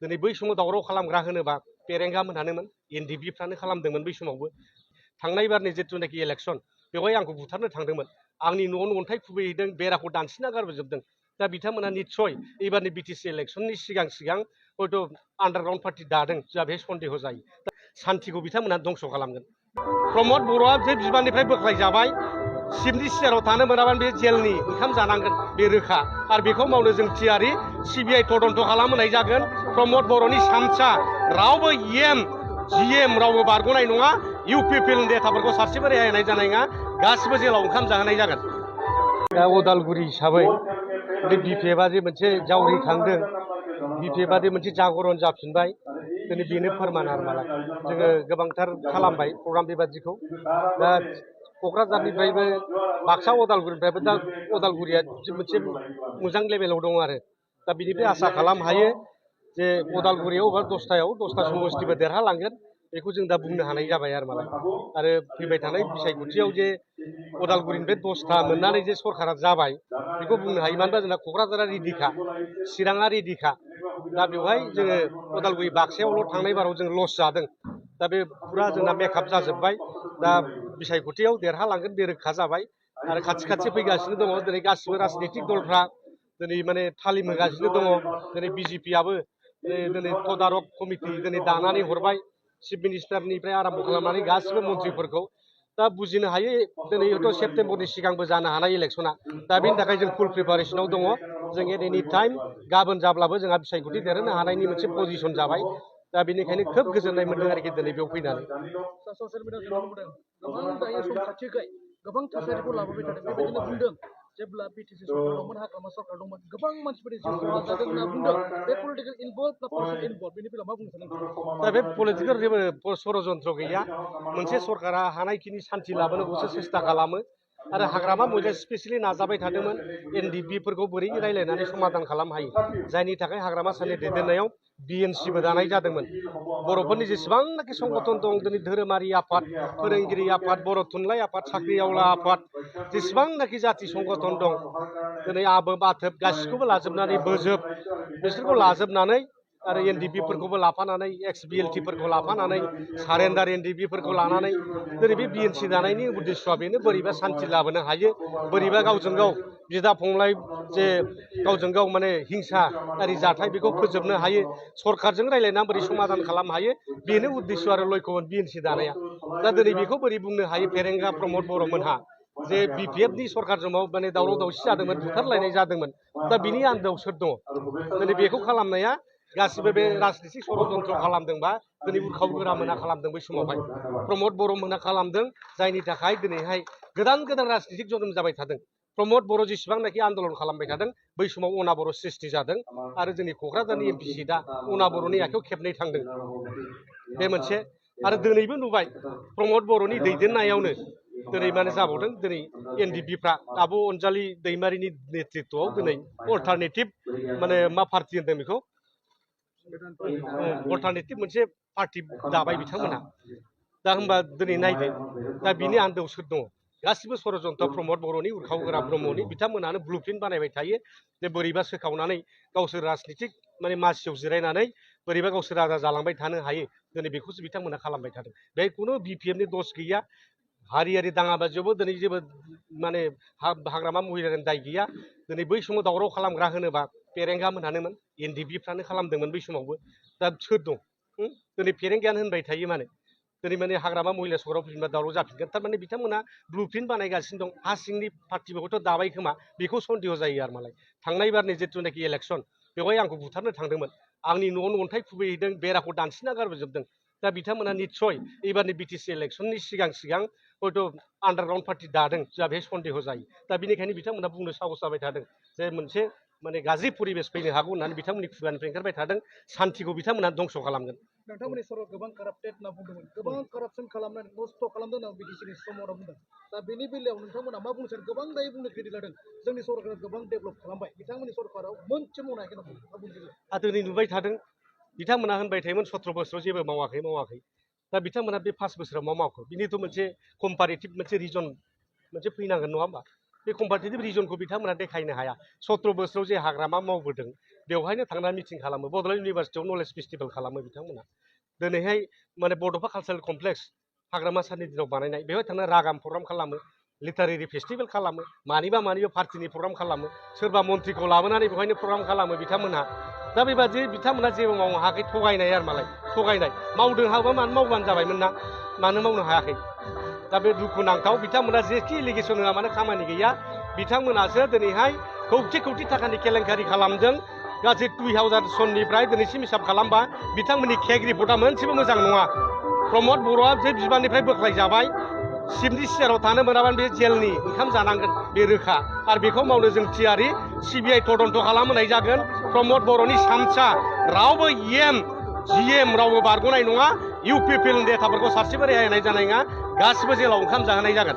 दिनै बै समाव दावराव खालामग्रा होनोबा पेरेंगा मोनहानोमोन एनडिपिफ्रानो खालामदोंमोन बै समावबो थांनाय बारनि जिथुनाखि इलेक्सन बेवहाय आंखौ बुथारनो थांदोंमोन आंनि न'आवनो अन्थाइ खुबैहैदों बेराखौ दानसिना गारबोजोबदों दा बिथांमोना निस्सय एबारनि बिटिसि इलेक्सननि सिगां हयथ' आन्डारग्राउन्ड पार्टि दादों जोंहा बे सन्देह जायो सान्थिखौ बिथांमोना दंस' खालामगोन प्रमद बर'आ जे बिबाननिफ्राय बोख्लायजाबाय सिफनि सियाराव थानो मोनाबानो बे जेलनि ओंखाम जानांगोन बे रोखा आरो बेखौ मावनो जों थियारि सिबिआइ तदन्त खालामहोनाय जागोन प्रमद बर'नि सामसा रावबो जिएम रावबो बारग'नाय नङा इउपिपिएल नेताफोरखौ सासेबो रेहाय होनाय जानाय नङा गासिबो जेलाव ओंखाम जाहोनाय जागोन दा उदालगुरि हिसाबै बे बिपिएफआ जे मोनसे जावरिखांदों बिपिएफआ जे मोनसे जागरन जाफिनबाय दिनै बेनो फोरमान आरो मालाय जोङो गोबांथार खालामबाय प्रग्राम बेबादिखौ दा क'क्राझारनिफ्रायबो बाक्सा उदालगुरिनिफ्रायबो दा उदालगुरिया मोनसे मोजां लेभेलाव दं आरो दा बिनिफ्राय आसा खालाम हायो जे उदालगुरियाव एबा 10टा समस्तिबो देरहालांगोन बेखौ जों दा बुंनो हानाय जाबाय आरो मालाय आरो फैबाय थानाय बिसायख'थियाव जे उदालगुरिनिफ्राय 10टा मोननानै जे सरकारा जाबाय बेखौ बुंनो हायो मानो होनबा जोंना क'क्राझारा रेडिखा चिराङा रेडिखा दा बेवहाय जोङो उदालगुरि बाक्सायावल' थांनाय बाराव जों लस जादों दा बे फुरा जोंना मेकआप जाजोब्बाय दा बिसायख'थियाव देरहालांगोन बे रोखा जाबाय आरो खाथि फैगासिनो दङ दिनै गासिबो राजनितिक दलफ्रा दिनै माने थालिम होगासिनो दङ दिनै बिजेपिआबो दिनै तदारक कमिटि दिनै दानानै हरबाय चिफ मिनिस्टारनिफ्राय आरम्भ खालामनानै गासिबो मन्थ्रिफोरखौ दा बुजिनो हायो दिनै हयथ' सेप्तेम्बरनि सिगांबो जानो हानाय इलेक्सना दा बेनि थाखाय जों फुल प्रिपारेसनाव दङ जों एट एनि टाइम गाबोन जाब्लाबो जोंहा बिसायख'थि देरहोनो हानायनि मोनसे पजिसन जाबाय दा बेनिखायनो खोब गोजोननाय मोनदों आरोखि दिनै बेयाव फैनानै ससियेल मिडियायाव नुनो मोनदों गोबां दायो सम खाथिखाय गोबां थासारिखौ लाबोबाय थादों बेबायदिनो बुंदों जेब्ला बिटिसि सरकार दंमोन हाग्रामा सरकार दंमोन गोबां मानसिफोरनि जिउ खहा जादों होनना बुंदों बे पलिटिकेल इनभल्भ ना पार्सन इनभल्भ बेनि बेलायाव मा बुंनो सानो दा बे पलिटिकेल जेबो षड़यन्त्र गैया मोनसे सरकारा हानायखिनि सान्थि लाबोनोखौसो सेस्था खालामो आरो हाग्रामा महिलाया स्पेसियेलि नाजाबाय थादोंमोन एनडिपिफोरखौ बोरै रायलायनानै समाधान खालामनो हायो जायनि थाखाय हाग्रामा साननि दैदेननायाव बिएनसिबो दानाय जादोंमोन बर'फोरनि जेसेबांनाखि संगठन दं दिनै धोरोमारि आफाद फोरोंगिरि आफाद बर' थुनलाइ आफाद साख्रि आवला आफाद जेसेबांनाखि जाथि संगठन दं दिनै आबोब आथोब गासिखौबो लाजोबनानै बोजोब बिसोरखौ लाजोबनानै आरो एनडिपिफोरखौबो लाफानानै एक्स बिएलटिफोरखौ लाफानानै सारेन्डार एनडिपिफोरखौ लानानै दिनै बे बिएनसि दानायनि उद्देश्यआ बेनो बोरैबा सान्थि लाबोनो हायो बोरैबा गावजों गाव बिदा फंबाय जे गावजों गाव माने हिंसायारि जाथाय बेखौ फोजोबनो हायो सरकारजों रायलायनानै बोरै समाधान खालामनो हायो बेनो उद्देश्य आरो लक्ष्यमोन बिएनसि दानाया दा दिनै बेखौ बोरै बुंनो हायो फेरेंगा प्रमद बर'मोनहा जे बिपिएफनि सरकारजों माने दावराव दावसि जादोंमोन बुथारलायनाय जादोंमोन दा बिनि आन्दोआव सोर दङ दिनै बेखौ खालामनाया गासिबो बे राजनितिक षड़यन्त्र खालामदोंबा दिनै उरखाव गोरा मोना खालामदों बै समावहाय प्रमद बर' मोनहा खालामदों जायनि थाखाय दिनैहाय गोदान राजनितिक जोनोम जाबाय थादों प्रमद बर' जेसेबांनाखि आन्दलन खालामबाय थादों बै समाव अना बर' सृष्टि जादों आरो जोंनि क'क्राझारनि एमपि सिटआ अना बर'नि आखायाव खेबनै थांदों बे मोनसे आरो दिनैबो नुबाय प्रमद बर'नि दैदेननायावनो दिनै माने जाबावदों दिनै एनडिपिफ्रा आब' अनजालि दैमारिनि नेतृत्वआव दिनै अल्टारनेटिभ माने मा पार्टि होनदों बेखौ अल्टारनेटिभ मोनसे पार्टि दाबाय बिथांमोनहा दा होनबा दिनै नायदो दा बिनि आन्दोआव सोर दङ गासिबो षड़यन्त्र प्रमद बर'नि उरखाव गोरा ब्रह्मनि बिथांमोनानो ब्लुप्रिन्ट बानायबाय थायो जे बोरैबा सोखावनानै गावसोर राजनितिक माने मासियाव जिरायनानै बोरैबा गावसोर राजा जालांबाय थानो हायो दिनै बेखौसो बिथांमोना खालामबाय थादों बेहाय खुनु बिपिएफनि दस गैया हारियारि दाङाबाजियावबो दिनै जेबो माने हाग्रामा महिलानि दाय गैया दिनै बै समाव दावराव खालामग्रा होनोबा पेरेंगा मोनहानोमोन एनडिपिफ्रानो खालामदोंमोन बै समावबो दा सोर दं दिनै पेरेंगायानो होनबाय थायो माने दिनै माने हाग्रामा महिला सराव फैफिनबा दावराव जाफिनगोन थारमाने बिथांमोना ब्लुप्रिन्ट बानायगासिनो दं हा सिंनि पार्टिफोरखौथ' दाबाय खोमा बेखौ सन्देह जायो आरो मालाय थांनाय बारनि जिथुनाखि इलेक्सन बेवहाय आंखौ बुथारनो थांदोंमोन आंनि न'आवनो अन्थाइ खुबैहैदों बेराखौ दानसिना गारबोजोबदों दा बिथांमोना निस्सय एबारनि बिटिसि इलेक्सननि सिगां हयथ' आन्डारग्राउन्ड पार्टि दादों जोंहा बे सन्देह जायो दा बेनिखायनो बिथांमोना बुंनो साहस जाबाय थादों जे मोनसे माने गाज्रि परिबेस फैनो हागौ होननानै बिथांमोननि खुगानिफ्राय ओंखारबाय थादों सान्थिखौ बिथांमोना दंस' खालामगोन नोंथांमोननि सरकार गोबां काराप्टेड होनना बुंदोंमोन गोबां कारापसन खालामनानै नस्थ' खालामदों होनना बिटिसिनि समाव बुंदों दा बेनि बेलायाव नोंथांमोना मा बुंनो सानो गोबां दायो बुंनो क्रेडिट लादों जोंनि सरकारा गोबां डेभेलप खालामबाय बिथांमोननि सरकाराव मोनसे मावनो हायाखै मा बुंदों दिनै नुबाय थादों बिथांमोना होनबाय थायोमोन 17 बोसोराव जेबो मावाखै दा बिथांमोना बे 5 बोसोराव मा मावखो बिनिथ' मोनसे कम्पारेटिभ मोनसे रिजन मोनसे फैनांगोन नङा होमबा बे कम्पारेटिभ रिजनखौ बिथांमोना देखायनो हाया 17 बोसोराव जे हाग्रामा मावबोदों बेवहायनो थांनानै मिटिं खालामो बड'लेण्ड इउनिभारसिटियाव नलेज फेस्टिभेल खालामो बिथांमोना दिनैहाय माने बड'फा कालचारेल कमप्लेक्स हाग्रामा सारनि दिनाव बानायनाय बेवहाय थांना रागाम प्रग्राम खालामो लिटारेरि फेस्टिभेल खालामो मानिबा पार्टिनि प्रग्राम खालामो सोरबा मन्थ्रिखौ लाबोनानै बेवहायनो प्रग्राम खालामो बिथांमोनहा दा बेबादि बिथांमोना जेबो मावनो हायाखै थगायनाय आरो मालाय थगायनाय मावदों हाबा मानो मावबानो जाबायमोन ना मानो मावनो हायाखै दा बे दुखुनांथाव बिथांमोना जेखि एलिगेसन होआ मानो खामानि गैया बिथांमोनासो दिनैहाय खौथि खौथि थाखानि केलेंकारि खालामदों गासै 2000 सननिफ्राय दिनैसिम हिसाब खालामबा बिथांमोननि केग रिपर्टआ मोनसेबो मोजां नङा प्रमद बर'आ जे बिबाननिफ्राय बोख्लायजाबाय सिमनि सियाराव थानो मोनाबानो बे जेलनि ओंखाम जानांगोन बे रोखा आरो बेखौ मावनो जों थियारि सिबिआइ तदन्त खालामहोनाय जागोन प्रमद बर'नि सामसा रावबो जिएम रावबो बारग'नाय नङा इउपिपिएलनि डेटाफोरखौ सारसेबो रेहाय होनाय जानाय नङा गासिबो जेलाव ओंखाम जाहोनाय जागोन